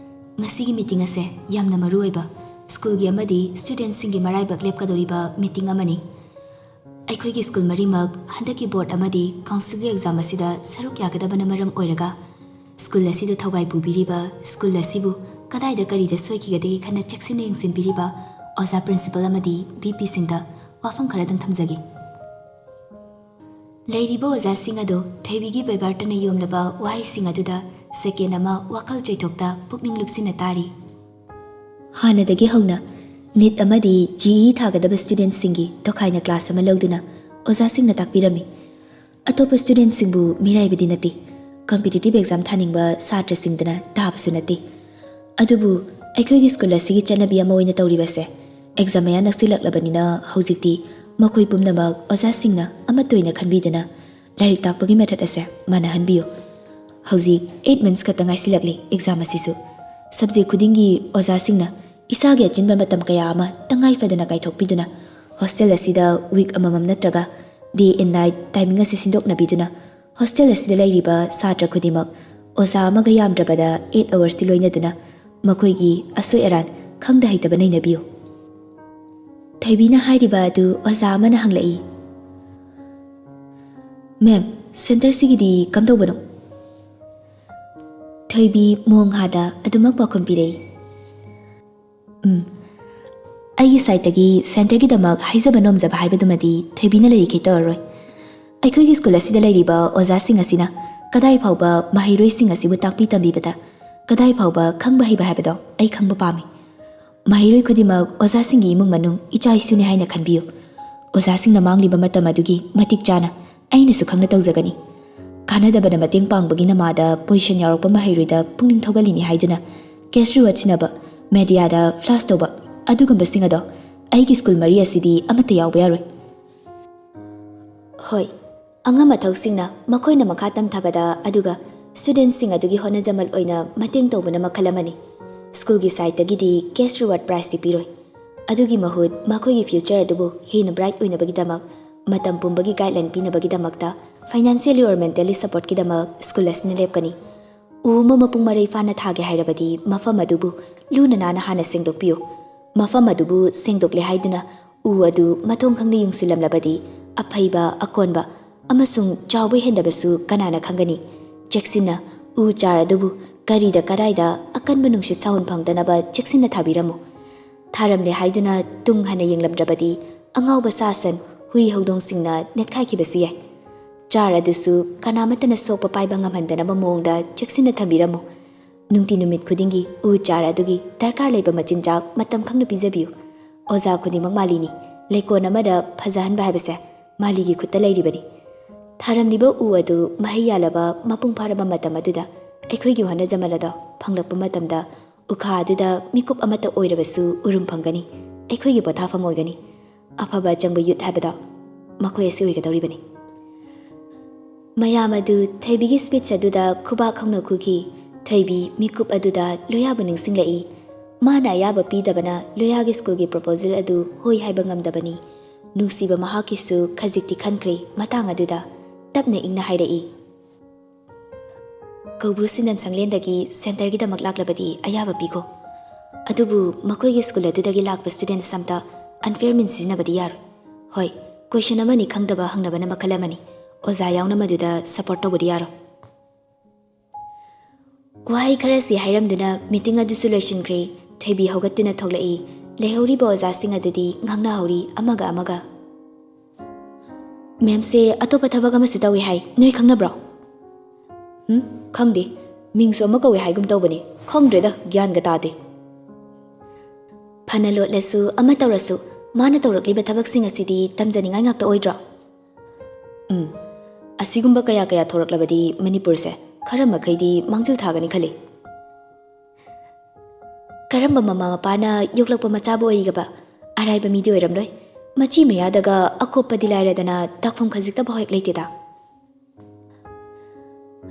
ꯉꯁꯤꯒꯤ meeting ꯑꯁꯦ ꯌꯥꯝꯅ ꯃꯔꯨ ꯑꯣꯏꯕ, ꯁ꯭ꯀꯨꯜꯒꯤ ꯑꯃꯗꯤ studentꯁꯤꯡꯒꯤ ꯃꯔꯥꯏꯕꯛ ꯂꯦꯞꯀꯗꯧꯔꯤꯕ meeting ꯑꯃꯅꯤ꯫ ꯑꯩꯈꯣꯏꯒꯤ ꯁ꯭ꯀꯨꯜ ꯃꯔꯤꯃꯛ ꯍꯟꯗꯛꯀꯤ board ꯑꯃꯗꯤ councilꯒꯤ exam ꯑꯁꯤꯗ ꯁꯔꯨꯛ ꯌꯥꯒꯗꯕꯅ ꯃꯔꯝ ꯑꯣꯏꯔꯒ, ꯁ꯭ꯀꯨꯜ ꯑꯁꯤꯗ ꯊꯧꯒꯥꯏ ꯄꯨꯕꯤꯔꯤꯕ, ꯁ꯭ꯀꯨꯜ ꯑꯁꯤꯕꯨ ꯀꯗꯥꯏꯗ ꯀꯔꯤꯗ ꯁꯣꯏꯈꯤꯒꯗꯒꯦ ꯈꯟꯅ ꯆꯦꯛꯁꯤꯟꯅ ꯌꯦꯡꯁꯤꯟꯕꯤꯔꯤꯕ ꯑꯣꯖꯥ principal ꯑꯃꯗꯤ VPꯁꯤꯡꯗ ꯋꯥꯐꯝ ꯈꯔꯗꯪ ꯊꯝꯖꯒꯦ꯫" ꯂꯩꯔꯤꯕ ꯑꯣꯖꯥꯁꯤꯡ ꯑꯗꯨ ꯊꯣꯏꯕꯤꯒꯤ ꯕꯦꯕꯥꯔꯇꯅ ꯌꯣꯝꯂꯕ ꯋꯥꯍꯩꯁꯤꯡ ꯑꯗꯨꯗ second ꯑꯃ ꯋꯥꯈꯜ ꯆꯣꯏꯊꯣꯛꯇ ꯄꯨꯛꯅꯤꯡ ꯂꯨꯞꯁꯤꯟꯅ ꯇꯥꯔꯤ꯫ ꯍꯥꯟꯅꯗꯒꯤ ꯍꯧꯅ NEET ꯑꯃꯗꯤ JEE ꯊꯥꯒꯗꯕ studentꯁꯤꯡꯒꯤ ꯇꯣꯈꯥꯏꯅ class ꯑꯃ ꯂꯧꯗꯨꯅ ꯑꯣꯖꯥꯁꯤꯡꯅ ꯇꯥꯛꯄꯤꯔꯝꯃꯤ꯫ ꯑꯇꯣꯞꯄ studentꯁꯤꯡꯕꯨ ꯃꯤꯔꯥꯏꯕꯗꯤ ꯅꯠꯇꯦ, competitive exam ꯊꯥꯅꯤꯡꯕ ꯁꯥꯇ꯭ꯔꯁꯤꯡꯗꯅ ꯇꯥꯕꯁꯨ ꯅꯠꯇꯦ꯫ ꯑꯗꯨꯕꯨ ꯑꯩꯈꯣꯏꯒꯤ ꯁ꯭ꯀꯨꯜ ꯑꯁꯤꯒꯤ ꯆꯠꯅꯕꯤ ꯑꯃ ꯑꯣꯏꯅ ꯇꯧꯔꯤꯕꯁꯦ, exam ꯃꯌꯥ ꯅꯛꯁꯤꯜꯂꯛꯂꯕꯅꯤꯅ ꯍꯧꯖꯤꯛꯇꯤ ꯃꯈꯣꯏ ꯄꯨꯝꯅꯃꯛ ꯑꯣꯖꯥꯁꯤꯡꯅ ꯑꯃꯠꯇ ꯑꯣꯏꯅ ꯈꯟꯕꯤꯗꯨꯅ ꯂꯥꯏꯔꯤꯛ ꯇꯥꯛꯄꯒꯤ method ꯑꯁꯦ ꯃꯥꯟꯅꯍꯟꯕꯤꯌꯨ꯫ ꯍꯧꯖꯤꯛ eight months ꯈꯛꯇ ꯉꯥꯏꯁꯤꯜꯂꯛꯂꯤ exam ꯑꯁꯤꯁꯨ꯫ Subject ꯈꯨꯗꯤꯡꯒꯤ ꯑꯣꯖꯥꯁꯤꯡꯅ ꯏꯁꯥꯒꯤ ꯑꯆꯤꯟꯕ ꯃꯇꯝ ꯀꯌꯥ ꯑꯃ ꯇꯉꯥꯏ ꯐꯗꯅ ꯀꯥꯏꯊꯣꯛꯄꯤꯗꯨꯅ hostel ꯑꯁꯤꯗ week ꯑꯃꯃꯝ ꯅꯠꯇ꯭ꯔꯒ day and night timing ꯑꯁꯤ ꯁꯤꯟꯗꯣꯛꯅꯕꯤꯗꯨꯅ hostel ꯑꯁꯤꯗ ꯂꯩꯔꯤꯕ ꯁꯥꯇ꯭ꯔ ꯈꯨꯗꯤꯡꯃꯛ ꯑꯣꯖꯥ ꯑꯃꯒ ꯌꯥꯝꯗ꯭ꯔꯕꯗ eight hoursꯇꯤ ꯂꯣꯏꯅꯗꯨꯅ ꯃꯈꯣꯏꯒꯤ ꯑꯁꯣꯏ ꯑꯔꯥꯟ ꯈꯪꯗ ꯍꯩꯇꯕ ꯅꯩꯅꯕꯤꯌꯨ꯫ ꯊꯣꯏꯕꯤꯅ ꯍꯥꯏꯔꯤꯕ ꯑꯗꯨ ꯑꯣꯖꯥ ꯑꯃꯅ ꯍꯪꯂꯛꯏ꯫ "Ma'am, centreꯁꯤꯒꯤꯗꯤ ꯀꯝꯗꯧꯕꯅꯣ?" ꯊꯣꯏꯕꯤ ꯃꯣꯡ ꯍꯥꯗ ꯑꯗꯨꯃꯛ ꯄꯥꯎꯈꯨꯝ ꯄꯤꯔꯛꯏ꯫ "ꯎꯝ, ꯑꯩꯒꯤ sideꯇꯒꯤ centreꯒꯤꯗꯃꯛ ꯍꯥꯏꯖꯕ ꯅꯣꯝꯖꯕ ꯍꯥꯏꯕꯗꯨꯃꯗꯤ ꯊꯣꯏꯕꯤꯅ ꯂꯩꯔꯤꯈꯩ ꯇꯧꯔꯔꯣꯏ꯫ ꯑꯩꯈꯣꯏꯒꯤ ꯁ꯭ꯀꯨꯜ ꯑꯁꯤꯗ ꯂꯩꯔꯤꯕ ꯑꯣꯖꯥꯁꯤꯡ ꯑꯁꯤꯅ ꯀꯗꯥꯏ ꯐꯥꯎꯕ ꯃꯍꯩꯔꯣꯏꯁꯤꯡ ꯑꯁꯤꯕꯨ ꯇꯥꯛꯄꯤ ꯇꯝꯕꯤꯕꯗ ꯀꯗꯥꯏ ꯐꯥꯎꯕ ꯈꯪꯕ ꯍꯩꯕ ꯍꯥꯏꯕꯗꯣ ꯑꯩ ꯈꯪꯕ ꯄꯥꯝꯃꯤ꯫ ꯃꯍꯩꯔꯣꯏ ꯈꯨꯗꯤꯡꯃꯛ ꯑꯣꯖꯥꯁꯤꯡꯒꯤ ꯏꯃꯨꯡ ꯃꯅꯨꯡ, ꯏꯆꯥ ꯏꯁꯨꯅꯤ ꯍꯥꯏꯅ ꯈꯟꯕꯤꯌꯨ꯫ ꯑꯣꯖꯥꯁꯤꯡꯅ ꯃꯥꯡꯂꯤꯕ ꯃꯇꯝ ꯑꯗꯨꯒꯤ ꯃꯇꯤꯛ ꯆꯥꯅ ꯑꯩꯅꯁꯨ ꯈꯪꯅ ꯇꯧꯖꯒꯅꯤ꯫ ꯀꯥꯟꯅꯗꯕꯗ ꯃꯇꯦꯡ ꯄꯥꯡꯕꯒꯤ ꯅꯃꯥꯗ position ꯌꯥꯎꯔꯛꯄ ꯃꯍꯩꯔꯣꯏꯗ ꯄꯨꯛꯅꯤꯡ ꯊꯧꯒꯠꯂꯤꯅꯤ ꯍꯥꯏꯗꯨꯅ cash reward ꯁꯤꯟꯅꯕ, media ꯗ flash ꯇꯧꯕ, ꯑꯗꯨꯒꯨꯝꯕꯁꯤꯡ ꯑꯗꯣ ꯑꯩꯒꯤ ꯁ꯭ꯀꯨꯜ ꯃꯔꯤ ꯑꯁꯤꯗꯤ ꯑꯃꯠꯇ ꯌꯥꯎꯕ ꯌꯥꯔꯣꯏ꯫ ꯍꯣꯏ, ꯑꯉꯝ ꯑꯊꯧꯁꯤꯡꯅ ꯃꯈꯣꯏꯅ ꯃꯈꯥ ꯇꯝꯊꯕꯗ ꯑꯗꯨꯒ student ꯁꯤꯡ ꯑꯗꯨꯒꯤ ꯍꯣꯠꯅꯖꯃꯜ ꯑꯣꯏꯅ ꯃꯇꯦꯡ ꯇꯧꯕꯅ ꯃꯈꯜ ꯑꯃꯅꯤ꯫ ꯁ꯭ꯀꯨꯜꯒꯤ side ꯇꯒꯤꯗꯤ cash reward prize ꯇꯤ ꯄꯤꯔꯣꯏ꯫ ꯑꯗꯨꯒꯤ ꯃꯍꯨꯠ ꯃꯈꯣꯏꯒꯤ future ꯑꯗꯨꯕꯨ ꯍꯦꯟꯅ bright ꯑꯣꯏꯅꯕꯒꯤꯗꯃꯛ ꯃꯇꯝ ꯄꯨꯝꯕꯒꯤ guideline ꯄꯤꯅꯕꯒꯤꯗꯃꯛꯇ financially or mentally support ꯀꯤꯗꯃꯛ ꯁ꯭ꯀꯨꯜ ꯑꯁꯤꯅ ꯂꯦꯞꯀꯅꯤ꯫ ꯎ ꯑꯃ ꯃꯄꯨꯡ ꯃꯔꯩ ꯐꯥꯅ ꯊꯥꯒꯦ ꯍꯥꯏꯔꯕꯗꯤ ꯃꯐꯝ ꯑꯗꯨꯕꯨ ꯂꯨꯅ ꯅꯥꯟꯅ ꯍꯥꯟꯅ ꯁꯦꯡꯗꯣꯛꯄꯤꯌꯨ꯫ ꯃꯐꯝ ꯑꯗꯨꯕꯨ ꯁꯦꯡꯗꯣꯛꯂꯦ ꯍꯥꯏꯗꯨꯅ ꯎ ꯑꯗꯨ ꯃꯊꯣꯡ ꯈꯪꯅ ꯌꯨꯡꯁꯤꯜꯂꯝꯂꯕꯗꯤ ꯑꯐꯩꯕ, ꯑꯀꯣꯟꯕ ꯑꯃꯁꯨꯡ ꯆꯥꯎꯕ ꯍꯦꯟꯗꯕꯁꯨ ꯀꯅꯥꯅ ꯈꯪꯒꯅꯤ? ꯆꯦꯛꯁꯤꯟꯅ ꯎ ꯆꯥꯔ ꯑꯗꯨꯕꯨ ꯀꯔꯤꯗ ꯀꯗꯥꯏꯗ ꯑꯀꯟꯕ ꯅꯨꯡꯁꯤꯠ ꯁꯥꯍꯨꯟ ꯐꯪꯗꯅꯕ ꯆꯦꯛꯁꯤꯟꯅ ꯊꯥꯕꯤꯔꯝꯃꯨ꯫ ꯊꯥꯔꯝꯂꯦ ꯍꯥꯏꯗꯨꯅ ꯇꯨꯡ ꯍꯟꯅ ꯌꯦꯡꯂꯝꯗ꯭ꯔꯕꯗꯤ ꯑꯉꯥꯎꯕ ꯁꯥ ꯁꯟ, ꯍꯨꯏ ꯍꯧꯗꯣꯡꯁꯤꯡꯅ ꯅꯦꯠꯈꯥꯏꯈꯤꯕꯁꯨ ꯌꯥꯏ꯫ ꯆꯥꯔ ꯑꯗꯨꯁꯨ ꯀꯅꯥꯃꯠꯇꯅ ꯁꯣꯛꯄ ꯄꯥꯏꯕ ꯉꯝꯍꯟꯗꯅꯕ ꯃꯑꯣꯡꯗ ꯆꯦꯛꯁꯤꯟꯅ ꯊꯝꯕꯤꯔꯝꯃꯨ꯫ ꯅꯨꯡꯇꯤ ꯅꯨꯃꯤꯠ ꯈꯨꯗꯤꯡꯒꯤ ꯎ ꯆꯥꯔ ꯑꯗꯨꯒꯤ ꯗꯔꯀꯥꯔ ꯂꯩꯕ ꯃꯆꯤꯟꯖꯥꯛ ꯃꯇꯝ ꯈꯪꯅ ꯄꯤꯖꯕꯤꯌꯨ꯫ ꯑꯣꯖꯥ ꯈꯨꯗꯤꯡꯃꯛ ꯃꯥꯂꯤꯅꯤ꯫ ꯂꯩꯀꯣꯜ ꯑꯃꯗ ꯐꯖꯍꯟꯕ ꯍꯥꯏꯕꯁꯦ ꯃꯥꯂꯤꯒꯤ ꯈꯨꯠꯇ ꯂꯩꯔꯤꯕꯅꯤ꯫ ꯊꯥꯔꯝꯂꯤꯕ ꯎ ꯑꯗꯨ ꯃꯍꯩ ꯌꯥꯜꯂꯕ ꯃꯄꯨꯡ ꯐꯥꯔꯕ ꯃꯇꯝ ꯑꯗꯨꯗ ꯑꯩꯈꯣꯏꯒꯤ ꯍꯣꯠꯅꯖꯃꯜ ꯑꯗꯣ ꯐꯪꯂꯛꯄ ꯃꯇꯝꯗ ꯎꯈꯥ ꯑꯗꯨꯗ ꯃꯤꯀꯨꯞ ꯑꯃꯠꯇ ꯑꯣꯏꯔꯕꯁꯨ ꯎꯔꯨꯝ ꯐꯪꯒꯅꯤ, ꯑꯩꯈꯣꯏꯒꯤ ꯄꯣꯊꯥꯐꯝ ꯑꯣꯏꯒꯅꯤ꯫ ꯑꯐꯕ ꯑꯆꯪꯕ youth ꯍꯥꯏꯕꯗꯣ ꯃꯈꯣꯏ ꯑꯁꯤ ꯑꯣꯏꯒꯗꯧꯔꯤꯕꯅꯤ꯫ ꯃꯌꯥꯝ ꯑꯗꯨ ꯊꯣꯏꯕꯤꯒꯤ speech ꯑꯗꯨꯗ ꯈꯨꯕꯥꯛ ꯍꯧꯅ ꯈꯨꯈꯤ꯫ ꯊꯣꯏꯕꯤ ꯃꯤꯀꯨꯞ ꯑꯗꯨꯗ ꯂꯣꯌꯥꯕꯨ ꯅꯤꯡꯁꯤꯡꯂꯛꯏ꯫ ꯃꯥꯅ ꯑꯌꯥꯕ ꯄꯤꯗꯕꯅ ꯂꯣꯌꯥꯒꯤ ꯁ꯭ꯀꯨꯜꯒꯤ proposal ꯑꯗꯨ ꯍꯣꯏ ꯍꯥꯏꯕ ꯉꯝꯗꯕꯅꯤ꯫ ꯅꯨꯡꯁꯤꯕ ꯃꯍꯥꯛꯀꯤꯁꯨ ꯈꯖꯤꯛꯇꯤ ꯈꯟꯈ꯭ꯔꯦ ꯃꯇꯥꯡ ꯑꯗꯨꯗ꯫ ꯇꯞꯅ ꯏꯪꯅ ꯍꯥꯏꯔꯛꯏ, "ꯀꯧꯕ꯭ꯔꯨ ꯁꯤꯟꯅꯝ ꯁꯪꯂꯦꯟꯗꯒꯤ centre ꯒꯤꯗꯃꯛ ꯂꯥꯛꯂꯕꯗꯤ ꯑꯌꯥꯕ ꯄꯤꯈꯣ꯫ ꯑꯗꯨꯕꯨ ꯃꯈꯣꯏꯒꯤ ꯁ꯭ꯀꯨꯜ ꯑꯗꯨꯗꯒꯤ ꯂꯥꯛꯄ students ꯑꯝꯇ unfair means ꯁꯤꯖꯤꯟꯅꯕꯗꯤ ꯌꯥꯔꯣꯏ꯫ ꯍꯣꯏ, question ꯑꯃꯅꯤ ꯈꯪꯗꯕ ꯍꯪꯅꯕꯅ ꯃꯈꯜ ꯑꯃꯅꯤ꯫ ꯑꯣꯖꯥ ꯌꯥꯎꯅ ꯃꯗꯨꯗ support ꯇꯧꯕꯗꯤ ꯌꯥꯔꯣꯏ꯫" ꯋꯥꯍꯩ ꯈꯔꯁꯤ ꯍꯥꯏꯔꯝꯗꯨꯅ meeting ꯑꯗꯨꯁꯨ ꯂꯣꯏꯁꯤꯟꯈ꯭ꯔꯦ꯫ ꯊꯣꯏꯕꯤ ꯍꯧꯒꯠꯇꯨꯅ ꯊꯣꯛꯂꯛꯏ꯫ ꯂꯩꯍꯧꯔꯤꯕ ꯑꯣꯖꯥꯁꯤꯡ ꯑꯗꯨꯗꯤ ꯉꯥꯡꯅꯍꯧꯔꯤ ꯑꯃꯒ ꯑꯃꯒ꯫ "ꯃꯦꯝꯁꯦ ꯑꯇꯣꯞꯄ ꯊꯕꯛ ꯑꯃꯁꯨ ꯇꯧꯏ ꯍꯥꯏ, ꯅꯣꯏ ꯈꯪꯅꯕ꯭ꯔꯣ?" "ꯎꯝ, ꯈꯪꯗꯦ꯫ ꯃꯤꯡꯁꯨ ꯑꯃ ꯀꯧꯋꯦ ꯍꯥꯏꯒꯨꯝ ꯇꯧꯕꯅꯤ꯫ ꯈꯪꯗ꯭ꯔꯦꯗ, ꯒ꯭ꯌꯥꯟꯒ ꯇꯥꯗꯦ꯫ ꯐꯅ ꯂꯣꯠꯂꯁꯨ, ꯑꯃ ꯇꯧꯔꯁꯨ, ꯃꯥꯅ ꯇꯧꯔꯛꯂꯤꯕ ꯊꯕꯛꯁꯤꯡ ꯑꯁꯤꯗꯤ ꯇꯝꯖꯅꯤꯡꯉꯥꯏ ꯉꯥꯛꯇ ꯑꯣꯏꯗ꯭ꯔꯣ? ꯎꯝ, ꯑꯁꯤꯒꯨꯝꯕ ꯀꯌꯥ ꯀꯌꯥ ꯊꯣꯔꯛꯂꯕꯗꯤ ꯃꯅꯤꯄꯨꯔꯁꯦ ꯈꯔ ꯃꯈꯩꯗꯤ ꯃꯥꯡꯖꯤꯜ ꯊꯥꯒꯅꯤ ꯈꯜꯂꯤ꯫ ꯀꯔꯝꯕ ꯃꯃꯥ ꯃꯄꯥꯅ ꯌꯣꯛꯂꯛꯄ ꯃꯆꯥꯕꯨ ꯑꯣꯏꯔꯤꯒꯕ? ꯑꯔꯥꯏꯕ ꯃꯤꯗꯤ ꯑꯣꯏꯔꯝꯂꯣꯏ꯫ ꯃꯆꯤ ꯃꯌꯥꯗꯒ ꯑꯀꯣꯞꯄꯗꯤ ꯂꯥꯏꯔꯗꯅ ꯇꯥꯛꯐꯝ ꯈꯖꯤꯛꯇꯐꯥꯎ ꯍꯦꯛ ꯂꯩꯇꯦꯗ꯫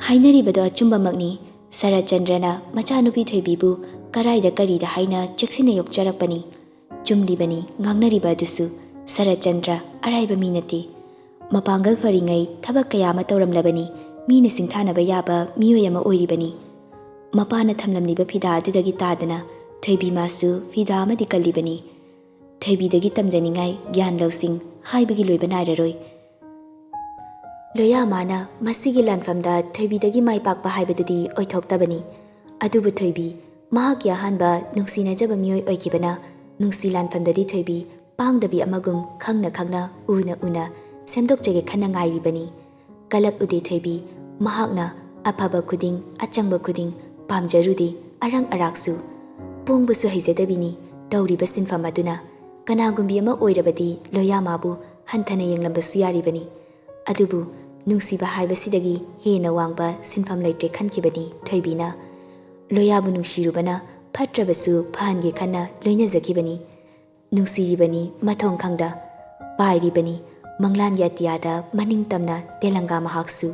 ꯍꯥꯏꯅꯔꯤꯕꯗꯣ ꯑꯆꯨꯝꯕꯃꯛꯅꯤ꯫ ꯁꯔꯠꯆꯟꯗ꯭ꯔꯅ ꯃꯆꯥꯅꯨꯄꯤ ꯊꯣꯏꯕꯤꯕꯨ ꯀꯔꯥꯏꯗ ꯀꯔꯤꯗ ꯍꯥꯏꯅ ꯆꯦꯛꯁꯤꯟꯅ ꯌꯣꯛꯆꯔꯛꯄꯅꯤ꯫ ꯆꯨꯝꯂꯤꯕꯅꯤ, ꯉꯥꯡꯅꯔꯤꯕ ꯑꯗꯨꯁꯨ꯫ ꯁꯔꯠꯆꯟꯗ꯭ꯔ ꯑꯔꯥꯏꯕ ꯃꯤ ꯅꯠꯇꯦ꯫ ꯃꯄꯥꯡꯒꯜ ꯐꯔꯤꯉꯩ ꯊꯕꯛ ꯀꯌꯥ ꯑꯃ ꯇꯧꯔꯝꯂꯕꯅꯤ꯫ ꯃꯤꯅ ꯁꯤꯡꯊꯥꯅꯕ ꯌꯥꯕ ꯃꯤꯑꯣꯏ ꯑꯃ ꯑꯣꯏꯔꯤꯕꯅꯤ꯫ ꯃꯄꯥꯅ ꯊꯝꯂꯝꯂꯤꯕ ꯐꯤꯗꯥ ꯑꯗꯨꯗꯒꯤ ꯇꯥꯗꯅ ꯊꯣꯏꯕꯤ ꯃꯥꯁꯨ ꯐꯤꯗꯥ ꯑꯃꯗꯤ ꯀꯜꯂꯤꯕꯅꯤ꯫ ꯊꯣꯏꯕꯤꯗꯒꯤ ꯇꯝꯖꯅꯤꯡꯉꯥꯏ ꯒ꯭ꯌꯥꯟ ꯂꯧꯁꯤꯡ ꯍꯥꯏꯕꯒꯤ ꯂꯣꯏꯕ ꯅꯥꯏꯔꯔꯣꯏ꯫ ꯂꯣꯌꯥ ꯃꯥꯅ ꯃꯁꯤꯒꯤ ꯂꯥꯟꯐꯝꯗ ꯊꯣꯏꯕꯤꯗꯒꯤ ꯃꯥꯏ ꯄꯥꯛꯄ ꯍꯥꯏꯕꯗꯨꯗꯤ ꯑꯣꯏꯊꯣꯛꯇꯕꯅꯤ꯫ ꯑꯗꯨꯕꯨ ꯊꯣꯏꯕꯤ, ꯃꯍꯥꯛꯀꯤ ꯑꯍꯥꯟꯕ ꯅꯨꯡꯁꯤꯅꯖꯕ ꯃꯤꯑꯣꯏ ꯑꯣꯏꯈꯤꯕꯅ, ꯅꯨꯡꯁꯤ ꯂꯥꯟꯐꯝꯗꯗꯤ ꯊꯣꯏꯕꯤ ꯄꯥꯡꯗꯕꯤ ꯑꯃꯒꯨꯝ ꯈꯪꯅ ꯈꯪꯅ, ꯎꯅ ꯎꯅ ꯁꯦꯝꯗꯣꯛꯆꯒꯦ ꯈꯟꯅ ꯉꯥꯏꯔꯤꯕꯅꯤ꯫ ꯀꯂꯛ ꯎꯗꯦ ꯊꯣꯏꯕꯤ, ꯃꯍꯥꯛꯅ ꯑꯐꯕ ꯈꯨꯗꯤꯡ, ꯑꯆꯪꯕ ꯈꯨꯗꯤꯡ ꯄꯥꯝꯖꯔꯨꯗꯦ, ꯑꯔꯪ ꯑꯔꯥꯛꯁꯨ꯫ ꯄꯣꯡꯕꯁꯨ ꯍꯩꯖꯗꯕꯤꯅꯤ ꯇꯧꯔꯤꯕ ꯁꯤꯟꯐꯝ ꯑꯗꯨꯅ꯫ ꯀꯅꯥꯒꯨꯝꯕꯤ ꯑꯃ ꯑꯣꯏꯔꯕꯗꯤ ꯂꯣꯌꯥ ꯃꯥꯕꯨ ꯍꯟꯊꯅ ꯌꯦꯡꯂꯝꯕꯁꯨ ꯌꯥꯔꯤꯕꯅꯤ꯫ ꯑꯗꯨꯕꯨ ꯅꯨꯡꯁꯤꯕ ꯍꯥꯏꯕꯁꯤꯗꯒꯤ ꯍꯦꯟꯅ ꯋꯥꯡꯕ ꯁꯤꯟꯐꯝ ꯂꯩꯇ꯭ꯔꯦ ꯈꯟꯈꯤꯕꯅꯤ ꯊꯣꯏꯕꯤꯅ꯫ ꯂꯣꯌꯥꯕꯨ ꯅꯨꯡꯁꯤꯔꯨꯕꯅ ꯐꯠꯇ꯭ꯔꯕꯁꯨ ꯐꯍꯟꯒꯦ ꯈꯟꯅ ꯂꯣꯏꯅꯖꯈꯤꯕꯅꯤ꯫ ꯅꯨꯡꯁꯤꯔꯤꯕꯅꯤ ꯃꯊꯣꯡ ꯈꯪꯗ, ꯄꯥꯏꯔꯤꯕꯅꯤ ꯃꯪꯂꯥꯟꯒꯤ ꯑꯇꯤꯌꯥꯗ ꯃꯅꯤꯡ ꯇꯝꯅ ꯇꯦꯂꯪꯒꯥ ꯃꯍꯥꯛꯁꯨ꯫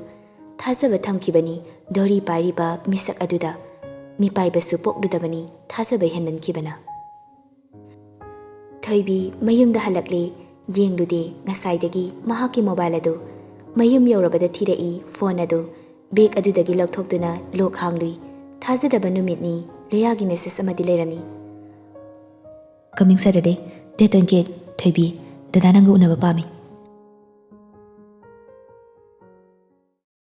ꯊꯥꯖꯕ ꯊꯝꯈꯤꯕꯅꯤ ꯗꯣꯔꯤ ꯄꯥꯏꯔꯤꯕ ꯃꯤꯁꯛ ꯑꯗꯨꯗ꯫ ꯃꯤꯄꯥꯏꯕꯁꯨ ꯄꯣꯛꯂꯨꯗꯕꯅꯤ ꯊꯥꯖꯕ ꯍꯦꯟꯃꯟꯈꯤꯕꯅ꯫ ꯊꯣꯏꯕꯤ ꯃꯌꯨꯝꯗ ꯍꯜꯂꯛꯂꯦ꯫ ꯌꯦꯡꯂꯨꯗꯦ ꯉꯁꯥꯏꯗꯒꯤ ꯃꯍꯥꯛꯀꯤ ꯃꯣꯕꯥꯏꯜ ꯑꯗꯨ꯫ ꯃꯌꯨꯝ ꯌꯧꯔꯕꯗ ꯊꯤꯔꯛꯏ ꯐꯣꯟ ꯑꯗꯨ꯫ ꯕꯦꯒ ꯑꯗꯨꯗꯒꯤ ꯂꯧꯊꯣꯛꯇꯨꯅ ꯂꯣꯛ ꯍꯥꯡꯂꯨꯏ꯫ ꯊꯥꯖꯗꯕ ꯅꯨꯃꯤꯠꯅꯤ, ꯂꯣꯌꯥꯒꯤ ꯃꯦꯁꯦꯖ ꯑꯃꯗꯤ ꯂꯩꯔꯝꯃꯤ꯫ Coming Saturday, date twenty eight, ꯊꯣꯏꯕꯤ, ꯗꯗꯥ ꯅꯪꯒ ꯎꯅꯕ ꯄꯥꯝꯃꯤ꯫